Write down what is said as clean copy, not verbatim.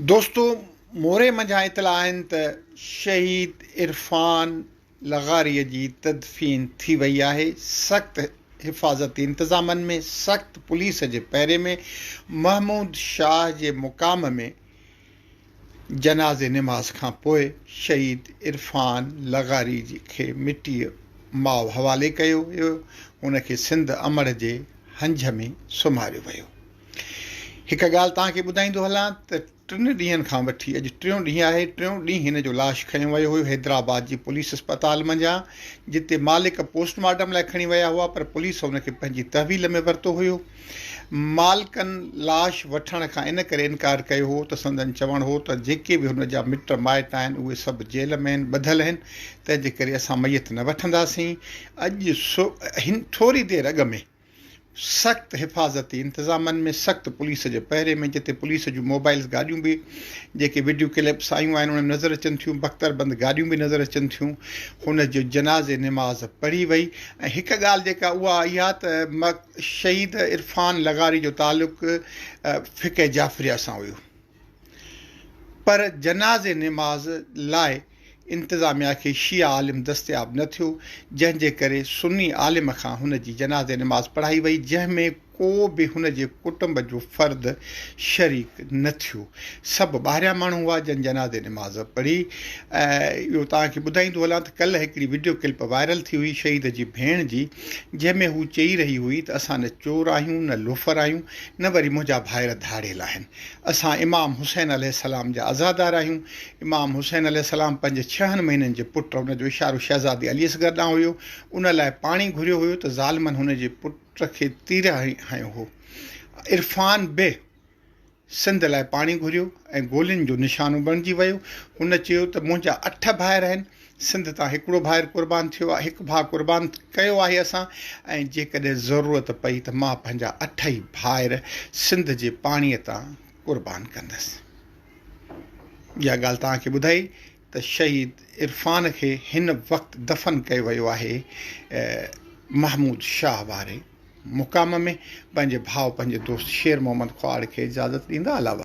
دوستو موري منجهان اطلاع آهن ته شهيد عرفان لغاري جي تدفين ٿي وئي آهي، سخت حفاظتي انتظامن ۾ سخت پوليس جي پهري ۾ محمود شاهه جي مقام ۾ جنازي نماز کان پوء شهيد عرفان لغاري کي مٽيء ماء حوالي ڪيو ويو، هن کي سنڌ امڙ جي هنجهه ۾ سمهاريو ويو. هڪ ڳالهه توهان کي ٻڌائيندو هلان ته ٽن ڏينهن کان وٺي اڄ ٽيون ڏينهن آهي، ٽيون ڏينهن هن جو لاش کنيو ويو هيو حيدرآباد جي پوليس اسپتال منجهان جتي مالڪ پوسٽ مارٽم لاء کڻي ويا هئا پر پوليس ان کي پنهنجي تحويل ۾ ورتو هيو. مالڪن لاش وٺڻ کان ان ڪري انڪار ڪيو هو ته سندن چوڻ هو ته جيڪي به هن جا مٽ مائٽ آهن اهي سڀ جيل ۾ آهن ٻڌل آهن تنهن جي ڪري اسان ميت نه وٺنداسين. اڄ هن ٿوري دير اڳ ۾ سخت حفاظتي انتظامن ۾ سخت پوليس جي پهري ۾ جتي پوليس جون موبائلز گاڏيون به جيڪي وڊيو ڪلپس آيون آهن ان ۾ نظر اچن ٿيون بختر بند گاڏيون به نظر اچن ٿيون هن جو جنازي نماز پڙهي وئي ۽ هڪ ڳالهه جيڪا اها اها ته شهيد عرفان لغاري جو تعلق فقه جعفريه سان هيو پر جنازي نماز لاء انتظاميا کي شيعه عالم دستياب نه ٿيو، جنهن جي ڪري سني عالم کان هن جي جنازي نماز پڙهائي وئي، جنهن ۾ ڪو به هن جي ڪٽنب جو فرد شريڪ نه ٿيو. سڀ ٻاهريان ماڻهو هئا، جن جنازي نماز پڙهي. اهو توهان کي ٻڌائيندو هلان ته ڪلهه هڪڙي وڊيو ڪلپ وائرل ٿي هئي شهيد جي ڀيڻ جي، جنهن ۾ هو چئي رهي هئي ته اسان نه چور آهيون، نه لوفر آهيون، نه وري منهنجا ڀائر ڌاڙيل آهن. اسان امام حسين عليه السلام جا عزادار آهيون. امام حسين عليه السلام پنهنجي ڇهن مهينن جي پٽ، ان جو اشارو شهزادي علي اصغر ڏانهن هيو، ان لاء پاڻي گهريو هيو ته ظالمن هن جي پٽ کي تير هنيو هو. عرفان به سنڌ لاء پاڻي گهريو ۽ گولين جو نشانو بڻجي ويو. هن چيو ته منهنجا اٺ ڀائر آهن، سنڌ تان هڪڙو ڀائر قربان ٿيو آهي، هڪ ڀاء قربان ڪيو آهي اسان ۽ جيڪڏهن ضرورت پئي ته مان پنهنجا اٺ ئي ڀائر سنڌ جي پاڻيء تان قربان ڪندس. اها ڳالهه توهان کي ٻڌائي ته شهيد عرفان کي هن وقت دفن ڪيو ويو آهي محمود شاهه واري مقام ۾. پنهنجي ڀاء پنهنجي دوست شير محمد خواڙ کي اجازت ڏيندا. الله.